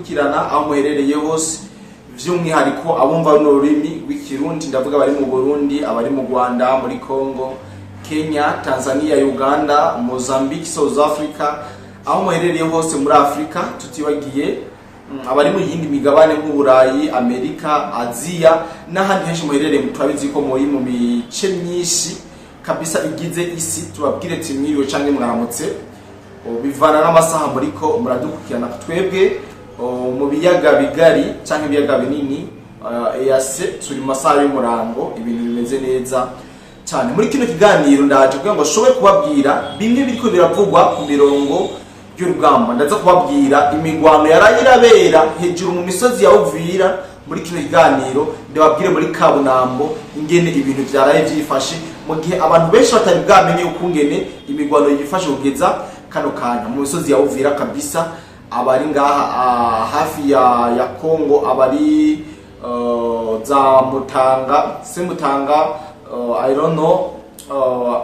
mudukurikirana aho muherereye hose, vy'umwihariko abumva runo rurimi rw'Ikirundi. Ndavuga abari mu Burundi, abari mu Rwanda, muri Congo, Kenya, Tanzania, Uganda, Mozambique, South Africa, aho muherereye hose muri Afrika, tutibagiye abari mu yindi migabane nk'Uburayi, Amerika, Aziya n'ahandi henshi muherereye. Turabizi ko muri mu mice myinshi kabisa igize isi. Tubabwire ati mwiriwe canke mwaramutse, bivana n'amasaha muriko muradukurikirana. Twebwe mu biyaga bigari canke ibiyaga binini, EAC, turi mu masaha y'umurango, ibintu bimeze neza cyane. Muri kino kiganiro ndaje kugira ngo nshobore kubabwira bimwe biriko biravugwa ku mirongo y'urugamba. Ndaza kubabwira imigwano yaraye irabera hejuru mu misozi ya Uvira. Muri kino kiganiro ndababwire muri Kabunambo ingene ibintu vyaraye vyifashe, mu gihe abantu benshi batari bwamenye ukungene imigwano yifashe kugeza kano kanya mu misozi ya Uvira kabisa. Abari ngaha hafi ya Congo, abari za Mutanga, se Mutanga, I don't know,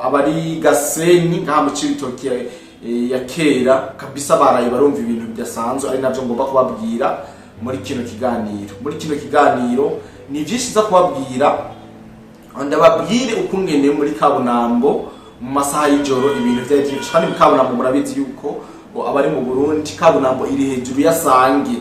abari Gasenyi ngaha mu Cibitoke ya kera kabisa, baraye barumva ibintu bidasanzwe, ari navyo ngomba kubabwira muri kino kiganiro. Muri kino kiganiro ni vyinshi nza kubabwira. Ndababwire ukungene muri Kabunambo mu masaha y'ijoro ibintu vyari vyinshi. Kandi mu Kabunambo murabizi yuko abari mu Burundi, Kabunambo iri hejuru ya Sange,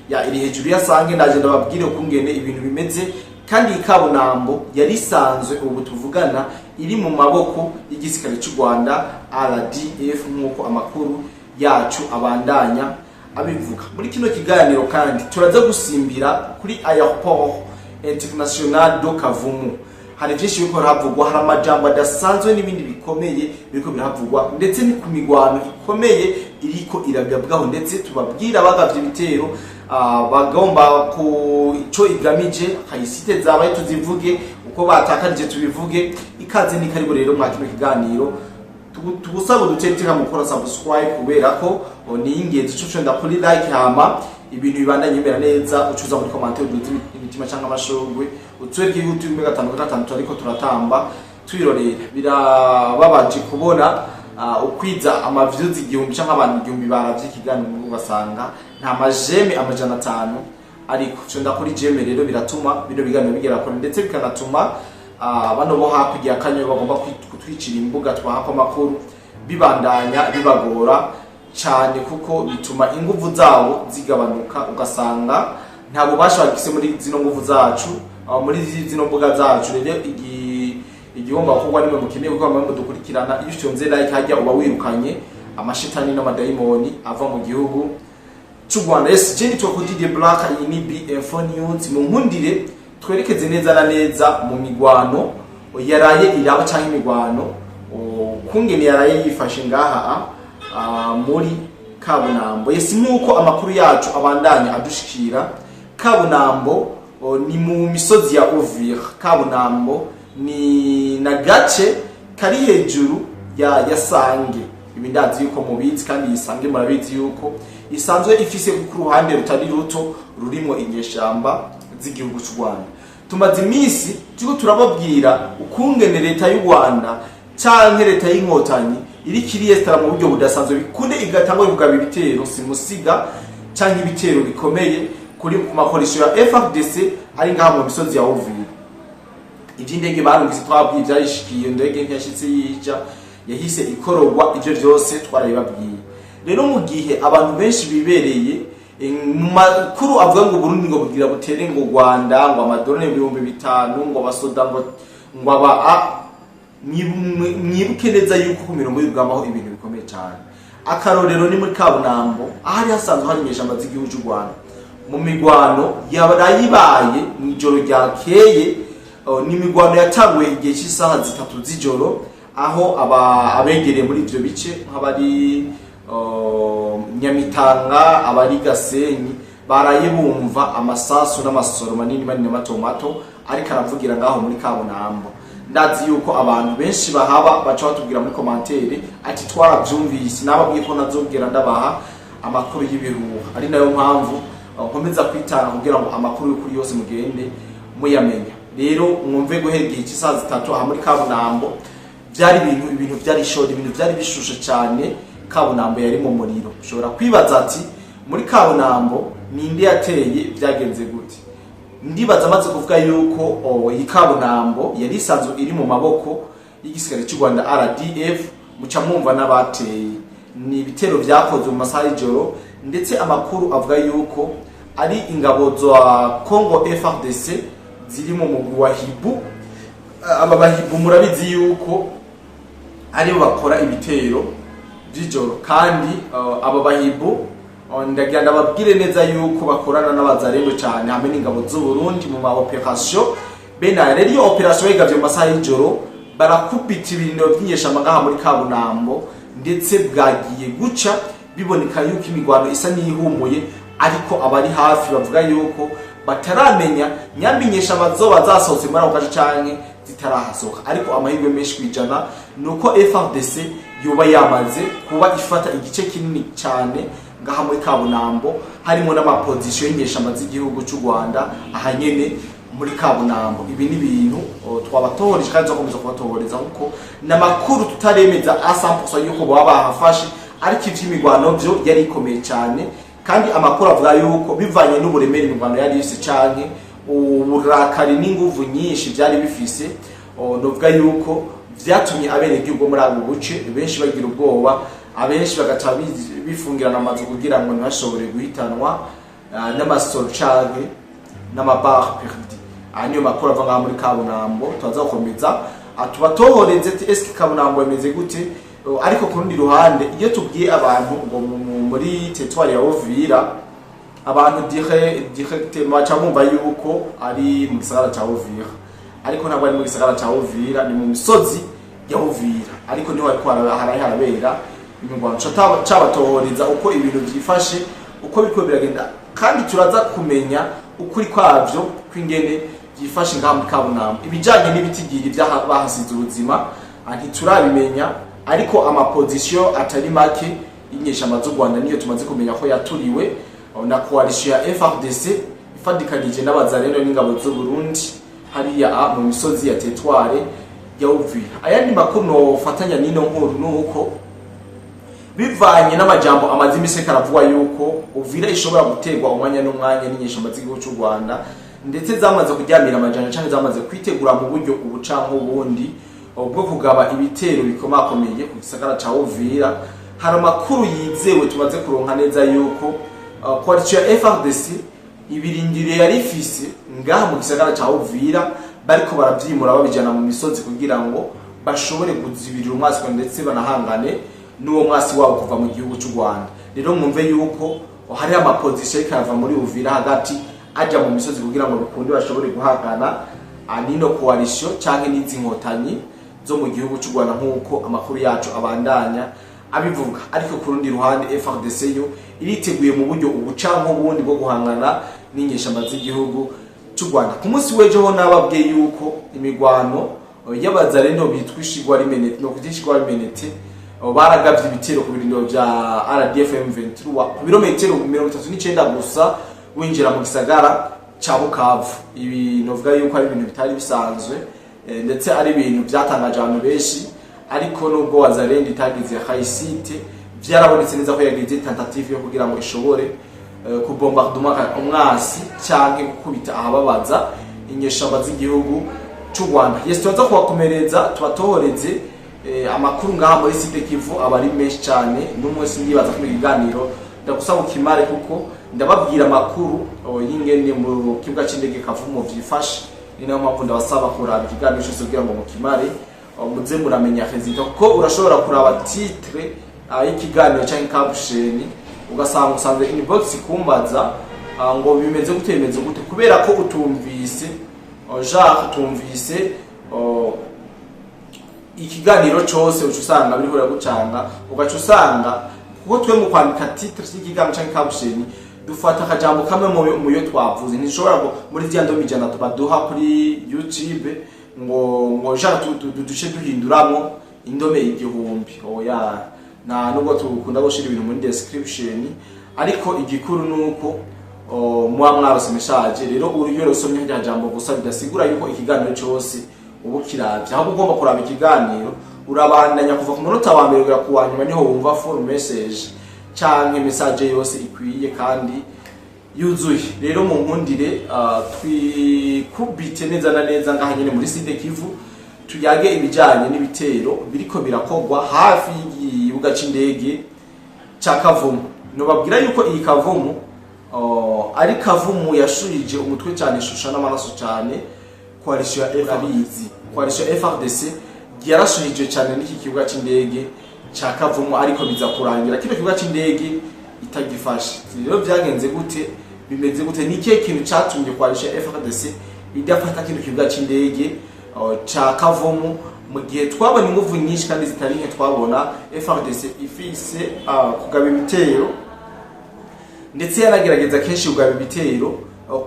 ya iri hejuru ya Sange. Ndaje ndababwire ukungene ibintu bimeze. Kandi iyi Kabunambo yari isanzwe, ubu tuvugana, iri mu maboko y'igisirikare cy'u Rwanda RDF, nk'uko amakuru yacu abandanya abivuga. Muri kino kiganiro kandi turaza gusimbira kuri Aéroport International de Kavumu. Hari byinshi biriko birahavugwa, hari amajambo adasanzwe n'ibindi bikomeye biriko birahavugwa, ndetse ni ku migwano ikomeye iriko iragabwaho, ndetse tubabwira abagavye ibitero, bagomba ku ico igamije, hayisite zabaye tuzivuge, uko batakarije tubivuge. Ikaze ni karibu rero mwa kino kiganiro. Tugusaba udutere iteka mu gukora subscribe, kubera ko ni ingenzi. Uco kuri like, hama ibintu bibandanye bimera neza. Ucuza muri commentaire uduze imitima cyangwa amashurwe, utwereke yuko turi muri gatanu gatanu ariko turatamba twirorera. Birababaje kubona ukwiza ama views 1000 cyangwa abantu 1000 baravye ikiganiro, ugasanga nta ma j'aime 500. Ariko fyonda kuri j'aime rero, biratuma bino biganiro bigera kure, ndetse bikanatuma bano bo hakurya ya Kanyo bagomba kutwicira imbuga twahako amakuru bibandanya bibagora cyane, kuko bituma inguvu zabo zigabanuka, ugasanga nta bubasha bagifise muri zino nguvu zacu, muri zino mbuga zacu. Rero igihomba gukorwa nimwe mukeneye, kuko bamwe mudukurikirana, iyo ufyonze like hajya uba wirukanye amashitani n'amadayimoni ava mu gihugu cy'u Rwanda. Yes, je nitwa Didier Black, iyi ni BF News. Mu nkundire twerekeze neza na neza mu migwano yaraye iraba, cyangwa imigwano kungene yaraye yifashe ngaha muri Kabunambo. Yes, nk'uko amakuru yacu abandanya adushikira, Kabunambo ni mu misozi ya Uvira. Kabunambo ni na gace kari hejuru ya Sange. Ibi ndazi yuko mubizi, kandi iyi Sange murabizi yuko isanzwe ifise ku ruhande rutari ruto rurimo inyeshamba z'igihugu cy'u Rwanda. Tumaze iminsi turiko turababwira ukungene leta y'u Rwanda canke leta y'Inkotanyi iriko iriyesitara mu buryo budasanzwe, bikunde igatangwa kugaba ibitero simusiga canke ibitero bikomeye kuri ku ma coalition ya FARDC ari ngaha mu misozi ya Uvira. Ivy'indege barungitse twabwiye ivyayishikiye, indege ntiyashitse yija, yahise ikororwa. Ivyo vyose twarabibabwiye. Rero mu gihe abantu benshi bibereye mu makuru avuga ngo Burundi ngo bugira butere ngo Rwanda, ngo ama drones 5000, ngo abasoda ngo aba mwibuke neza yuko ku mirongo y'urugamba aho ibintu bikomeye cyane. Akarorero ni muri Kabunambo, ahari hasanzwe hari inyeshamba z'igihugu cy'u Rwanda. Mu migwano yarayibaye mu ijoro ryakeye, ni imigwano yatanguye igihe cy'isaha 3 z'ijoro, aho aba abegereye muri ivyo bice nk'abari Nyamitanga, abari Gasenyi, baraye bumva amasasu n'amasoro manini manini, mato mato, ariko aravugira ngaho muri Kabunambo. Ndazi yuko abantu benshi bahaba baca batubwira muri commentaire ati twaravyumvise. Nababwiye ko nazobwira ndabaha amakuru y'ibihuha, ari nayo mpamvu nkomeza kwitanga kugira ngo amakuru y'ukuri yose mugende muyamenya. Rero mwumve, guhera igihe cy'isaha 3 aha muri Kabunambo byari ibintu byari shodi, ibintu byari bishushe cyane. Kabunambo yari mu muriro. Ushobora kwibaza ati muri Kabunambo ni Ninde yateye? Byagenze gute? Ndibaza amaze kuvuga yuko iyi Kabunambo yari isanzwe iri mu maboko y'igisirikare cy'u Rwanda RDF, muca mwumva n'abateye. Ni ibitero vyakozwe mu masaha y'ijoro, ndetse amakuru avuga yuko ari ingabo za Congo FARDC ziri mu mugwi wa Hibu. Aba bahibu murabizi yuko aribo bakora ibitero by'ijoro, kandi aba bahibu, ndagira ndababwire neza yuko bakorana n'abazarendo cyane hamwe n'ingabo z'u Burundi mu ma opération. Bene rero, iyo opération yigavye mu masaha y'ijoro, barakubita ibirindiro by'inyeshamba ngaha muri Kabunambo, ndetse bwagiye guca biboneka yuko imigwano isa n'ihumuye, ariko abari hafi bavuga yuko bataramenya nyamba inyeshamba zoba zasohotse muri ako gace canke zitarahasohoka. Ariko amahirwe menshi kwijana ni uko FARDC yoba yamaze kuba ifata igice kinini cyane ngaha muri Kabunambo, harimo n'ama position y'inyeshamba z'igihugu cy'u Rwanda aha nyene muri Kabunambo. Ibi ni ibintu twabatohoreje kandi tuzakomeza kubatohoreza, kuko ni amakuru tutaremeza à 100% yuko baba bahafashe, ariko ivy'imigwano vyo yari ikomeye cyane, kandi amakuru avuga yuko bivanye n'uburemere imigwano yari ifise canke uburakari n'inguvu nyinshi byari bifise, novuga yuko vyatumye abenegihugu muri abo buce benshi bagira ubwoba, abenshi bagaca bifungirana amazu kugira ngo ntibashobore guhitanwa n'amasoro canke n'ama balles perdues. Aya niyo makuru ava ngaha muri Kabunambo. Turaza gukomeza tubatohoreze ati eske Kabunambo imeze gute? Ariko ku rundi ruhande, iyo tubwiye abantu ngo muri territoire ya Uvira, abantu directement baca bumva yuko ari mu gisagara ca Uvira, ariko ntabwo ari mu gisagara ca Uvira, ni mu misozi ya Uvira, ariko niho hariko harayi harabera imirwano. Cabatohoreza uko ibintu vyifashe, uko biriko biragenda, kandi turaza kumenya ukuri kwavyo kw'ingene vyifashe ngaha muri Kabunambo. Ibijanye n'ibitigiri bahasize ubuzima ntiturabimenya, ariko ama position atari make y'inyeshamba z'u Rwanda niyo tumaze kumenya ko yaturiwe na coalition ya FARDC ifadikanije n'abazarendo n'ingabo z'u Burundi hariya mu misozi ya territoire ya Uvira. Ayandi makuru nofatanya n'ino nkuru nuko bivanye n'amajambo amaze imisi karavugwa yuko Uvira ishobora guterwa umwanya n'umwanya n'inyeshamba z'igihugu cy'u Rwanda, ndetse zamaze kuryamira amajanja canke zamaze kwitegura mu buryo ubu canke ubundi bwo kugaba ibitero bikomakomeye ku gisagara ca Uvira, hari amakuru yizewe tumaze kuronka neza yuko coalition ya FARDC ibirindiro yari ifise ngaha mu gisagara ca Uvira bariko baravyimura babijana mu misozi kugira ngo bashobore kuzibirira umwasi ndetse banahangane n'uwo mwasi wabo kuva mu gihugu cy'u Rwanda. Rero mwumve yuko hari ama position ariko arava muri Uvira hagati aja mu misozi kugira ngo bikunde bashobore guhangana n'ino coalition canke n'izi nkotanyi zo mu gihugu cy'u Rwanda, nk'uko amakuru yacu abandanya abivuga. Ariko ku rundi ruhande, FARDC yo iriteguye mu buryo ubu canke ubundi bwo guhangana n'inyeshamba z'igihugu cy'u Rwanda. Ku munsi w'ejo ho nababwiye yuko imigwano y'abazarendo bitwa Ishigwa Rimenete, no kutishigwa Rimenete, baragavye ibitero ku birindiro vya RDF M23 ku birometero 39 gusa winjira mu gisagara ca Bukavu. Ibi novuga yuko ari ibintu bitari bisanzwe, ndetse ari ibintu vyatangaje abantu benshi, ariko nubwo Wazalendo itagize réussite, vyarabonetse neza ko yagize tentative yo kugira ngo ishobore ku bombardement umwasi canke gukubita ahababaza inyeshamba z'igihugu c'u Rwanda. Yes, turaza kubakomereza tubatohoreze amakuru ngaha muri Sud Kivu aba ari menshi cyane. N'umunsi ndibaza ko ibiganiro ndagusaba ukimare, kuko ndababwira amakuru y'ingene mu kibuga c'indege Kavumu vyifashe. Ni nayo mpamvu ndabasaba kuraba ikiganiro cyose kugira ngo mukimare, muze muramenya résultat, kuko urashobora kuraba titre y'ikiganiro canke caption, ugasanga usanze inbox kumbaza ngo bimeze gute, bimeze gute, kubera ko utumvise genre utumvise ikiganiro cose, uca usanga biriko biragucanga, ugaca usanga kuko twe mu kwandika titre y'ikiganiro canke caption dufata akajambo kamwe mu yo twavuze. Ntishobora ngo muri zya ndome 100 tubaduha kuri YouTube ngo genre duce duhinduramo indome 1000. Oya, nta nubwo tukunda gushira ibintu muri description, ariko igikuru nuko muba mwarose message. Rero iyo usomye rya jambo gusa bidasigura yuko ikiganiro cose uba ukiravye. Ahubwo ugomba kuraba ikiganiro, urabandanya kuva ku munota wa mbere kugera ku wa nyuma, niho wumva full message canke message yose ikwiye kandi. Yuzuye rero mu nkundire, twikubite neza na neza ngaha nyene muri Sud Kivu, tuyage ibijanye n'ibitero biriko birakogwa hafi y'ikibuga c'indege ca Kavumu. Nobabwira yuko iyi Kavumu ari Kavumu yashurije umutwe cyane, ishusha n'amaraso cyane coalition ya FARDC. Coalition ya FARDC yarashuhije cyane n'iki kibuga c'indege ca Kavumu, ariko biza kurangira kino kibuga c'indege itagifashe. Rero byagenze gute? Bimeze gute? Ni ikihe kintu catumye coalition ya FARDC idafata kino kibuga c'indege ca Kavumu, mu gihe twabona inguvu nyinshi kandi zitari nke, twabona FARDC ifise kugaba ibitero, ndetse yanagerageza kenshi kugaba ibitero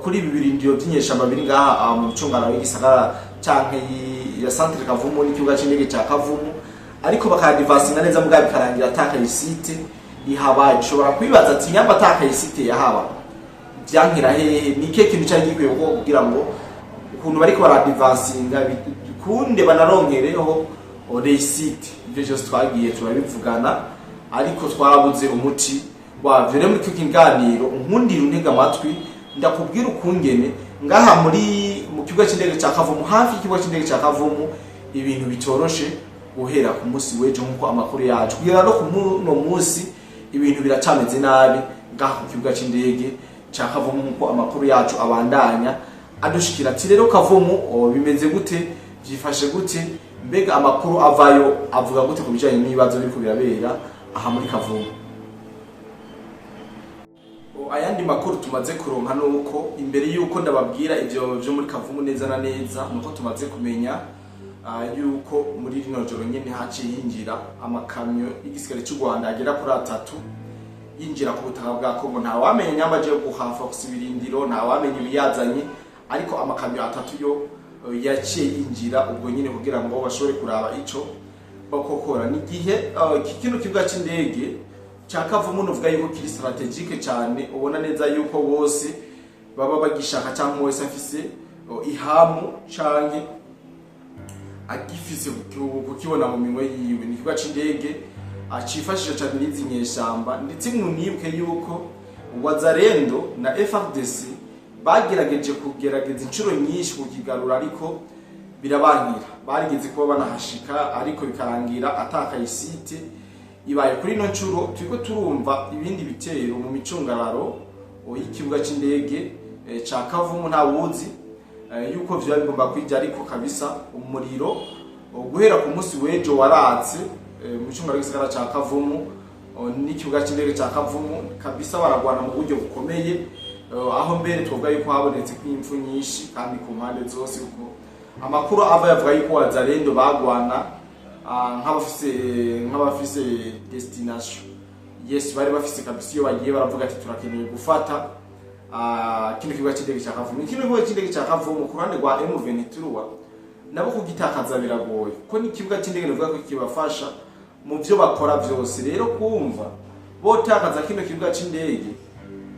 kuri ibi birindiro by'inyeshamba biri ngaha mu micungararo y'igisagara canke ya centre Kavumu n'ikibuga c'indege ca Kavumu, ariko bakadivansinga neza, mugabo bikarangira ata réussite ihabaye? Ushobora kwibaza ati: "Nyamba ata réussite yahaba, vyankira hehe? Ni ikihe kintu cari gikwiye gukorwa kugira ngo ukuntu bariko baradivansinga bikunde, banaronkereho réussite?" Ivyo vyose twagiye turabivugana, ariko twarabuze umuti wavyo. Rero muri kino kiganiro unkundira untega amatwi, ndakubwira ukungene ngaha muri mu kibuga c'indege ca Kavumu, hafi y'ikibuga c'indege ca Kavumu, ibintu bitoroshe guhera ku munsi w'ejo, nk'uko amakuru yacu kugera no ku muno munsi ibintu biracameze nabi ngaha ku kibuga c'indege ca Kavumu, nk'uko amakuru yacu abandanya adushikira. Ati: "Rero Kavumu bimeze gute? Vyifashe gute? Mbega amakuru avayo avuga gute ku bijanye n'ibibazo biriko birabera aha muri Kavumu?" Ayandi makuru tumaze kuronka nuko, imbere yuko ndababwira ivyo vyo muri Kavumu neza na neza, nuko tumaze kumenya yuko muri rino joro nyene haciye hinjira amakamyo y'igisirikare cy'u Rwanda agera kuri atatu, yinjira ku butaka bwa Kongo. Nta wamenya nyamba aje guhafa ibirindiro, nta wamenya ibiyazanye, ariko amakamyo atatu yo yaciye yinjira ubwo nyine kugira ngo bashobore kuraba ico bakokora. Ni igihe iki kino kibuga c'indege ca Kavumu novuga yuko kiri stratégique cyane, ubona neza yuko bose baba bagishaka, cyangwa wese afise ihamu canke agifise kukibona mu minwe yiwe. Ni ikibuga c'indege acifashisha cyane n'izi nyeshamba, ndetse munibuke yuko Wazalendo na FARDC bagerageje kugerageza inshuro nyinshi kukigarura, ariko birabankira. Barigeze kuba banahashika, ariko bikarangira ata réussite ibaye. Kuri ino nshuro turiko turumva ibindi bitero mu micungararo y'ikibuga c'indege ca Kavumu. Nta wuzi yuko vyoba bigomba kwija, ariko kabisa umuriro guhera ku munsi w'ejo waratse mu micungararo y'igisagara ca Kavumu n'ikibuga c'indege ca Kavumu. Kabisa baragwana mu buryo bukomeye, aho mbere twovuga yuko habonetse kw'impfu nyinshi kandi ku mpande zose, kuko amakuru ava yavuga yuko Wazalendo bagwana nk'abafise destination. Yes, bari bafise kabisa iyo bagiye, baravuga ati: "Turakeneye gufata kino kibuga c'indege ca Kavumu." Kino kibuga c'indege ca Kavumu, ku ruhande rwa M23, nabo kugitakaza biragoye, kuko ni ikibuga c'indege novuga ko kibafasha mu vyo bakora vyose. Rero kumva botakaza kino kibuga c'indege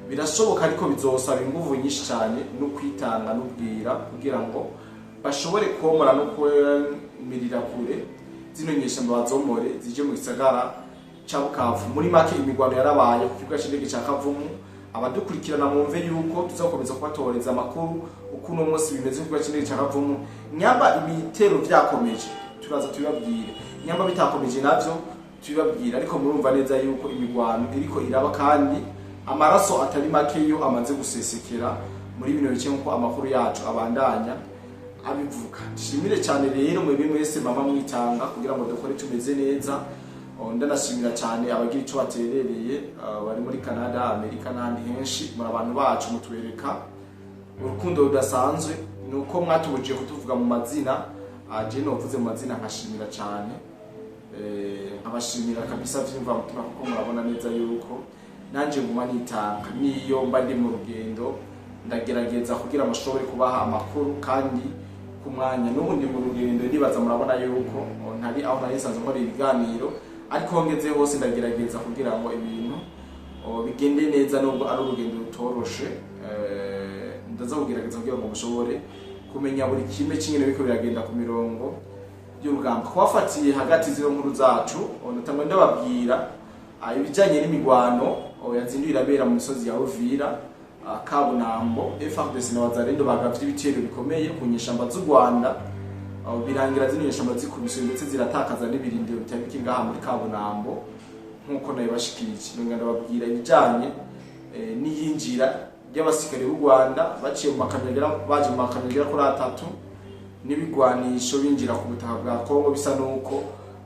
birashoboka, ariko bizosaba inguvu nyinshi cyane no kwitanga n'ubwira kugira ngo bashobore komora no kwemirira kure zino nyeshamba, bazomore zije mu gisagara ca Bukavu. Muri make, imigwano yarabaye ku kibuga c'indege ca Kavumu. Abadukurikirana mwumve yuko tuzakomeza kubatoreza amakuru uko uno munsi bimeze ku kibuga c'indege ca Kavumu. Nyamba ibitero vyakomeje, turaza tubibabwire; nyamba bitakomeje, navyo tubibabwire. Ariko murumva neza yuko imigwano iriko iraba, kandi amaraso atari make yo amaze gusesekera muri bino bice, nkuko amakuru yacu abandanya abivuga. Dushimire cyane rero mwebwe mwese mama mwitanga kugira ngo dukore tumeze neza. Ndanashimira cyane abagira ico baterereye, bari muri Canada, Amerika n'ahandi henshi. Muri abantu bacu, mutwereka urukundo rudasanzwe. Ni uko mwatubujije kutuvuga mu mazina, je novuze mu mazina nkashimira cyane, nkabashimira kabisa vyumva mutima, kuko murabona neza yuko nanje nguma nitanga. Niyo mba ndi mu rugendo, ndagerageza kugira ngo nshobore kubaha amakuru kandi ku mwanya. N'ubu ndi mu rugendo, ndibaza murabona yuko ntari aho nari nsanzwe nkora ibiganiro, ariko aho ngeze hose ndagerageza kugira ngo ibintu bigende neza, nubwo ari urugendo rutoroshe. Ndaza kugerageza kugira ngo mushobore kumenya buri kimwe cy'ingene biriko biragenda ku mirongo y'urugamba. Kubafatiye hagati zino nkuru zacu, ndatangwa ndababwira ibijanye n'imigwano yazinduye irabera mu misozi ya Uvira. Kabunambo. FARDC na Wazalendo bagavye ibitero bikomeye ku nyeshamba z'u Rwanda. Aho birangira zino nyeshamba zikubiswe, ndetse ziratakaza n'ibirindiro bitari bike ngaha muri Kabunambo, nk'uko nabibashikirije. Nongera ndababwira ibijanye n'iyinjira ry'abasirikare b'u Rwanda baciye mu makamyo baje mu makamyo agera kuri atatu n'ibigwanisho, binjira ku butaka bwa Kongo, bisa nuko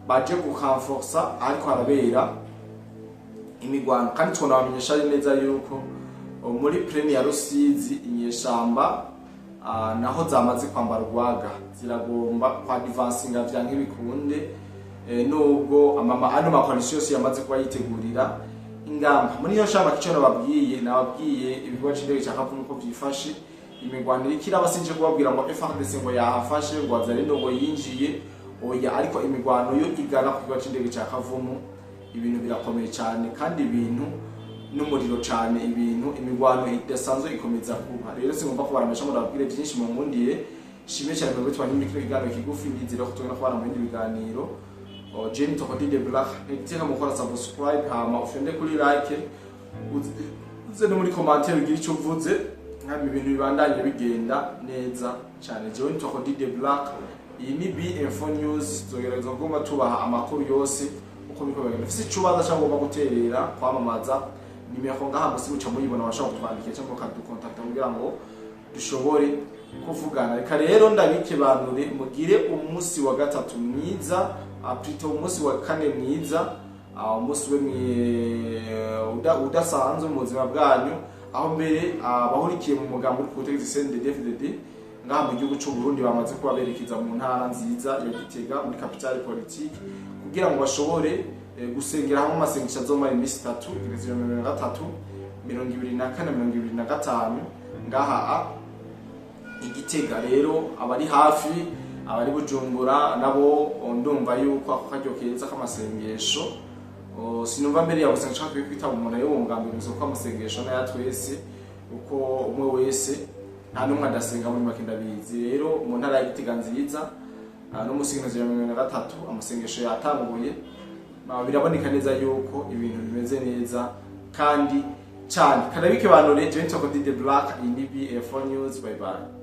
baje gurenforsa ariko harabera imigwano. Kandi twonabamenyesha neza yuko muri plaine ya Rusizi inyeshamba naho zamaze kwambara urwaga, ziragomba kwa advancinga vya nk'ibikunde, nubwo amama ano ma coalition yose yamaze kuba yitegurira ingamba muri iyo shamba. Kico nababwiye ibikorwa c'indege ca Kavumu ko vyifashe, imigwano iriko iraba. Sinje kubabwira ngo FARDC ngo yahafashe, ngo Wazalendo ngo yinjiye, oya, ariko imigwano yo igana ku kibuga c'indege ca Kavumu, ibintu birakomeye cyane kandi ibintu n'umuriro cyane, ibintu imigwano idasanzwe ikomeza kuba. Rero singomba kubaramisha ngo ndababwire byinshi, mu nkundiye shimwe cyane mwebwe twanye muri kino kiganiro kigufi. Ndizera ko tugenda kubana mu bindi biganiro. Oh, Jenny Tokodi de Black, niteka mukora subscribe, hama ufende kuri like, uze no muri commentaire ugire icyo uvuze, nkaba ibintu bibandanye bigenda neza cyane. Jewe Tokodi de Black, iyi ni B Info News. Tugerageza kuguma tubaha amakuru yose uko biko bigenda. Ufise icubaza cyangwa ugomba guterera, kwamamaza, nimero ngaha musi muca muyibona, bashobora kutwandikira cyangwa ukadukontakta kugira ngo dushobore kuvugana. Reka rero ndabikebanure, mugire umunsi wa gatatu mwiza, plutôt umunsi wa kane mwiza, umunsi we udasanzwe mu buzima bwanyu, aho mbere abahurikiye mu mugambi uri ku butegetsi CNDD-FDD ngaha mu gihugu c'u Burundi bamaze kuba berekeza mu ntara nziza ya Gitega, muri capitale politique, kugira ngo bashobore gusengera hamwe amasengesho azomara iminsi 3, kugeza 23, 24, 25, ngaha Igitega. Rero abari hafi, abari Bujumbura nabo, ndumva yuko ako karyo keza k'amasengesho. Sinumva mbere ya gusenga nshaka kwitaba umuntu ayo mugambi gusa, kuko amasengesho n'aya twese, uko umwe wese, nta n'umwe adasenga muri make, ndabizi. Rero mu ntara ya Gitega nziza, no musi w'ibihumbi 2023 amasengesho yatanguye. Biraboneka neza yuko ibintu bimeze neza kandi cyane. Kanabikebanure, jewe Nsoko de Black, iyi ni BF News. Bye bye.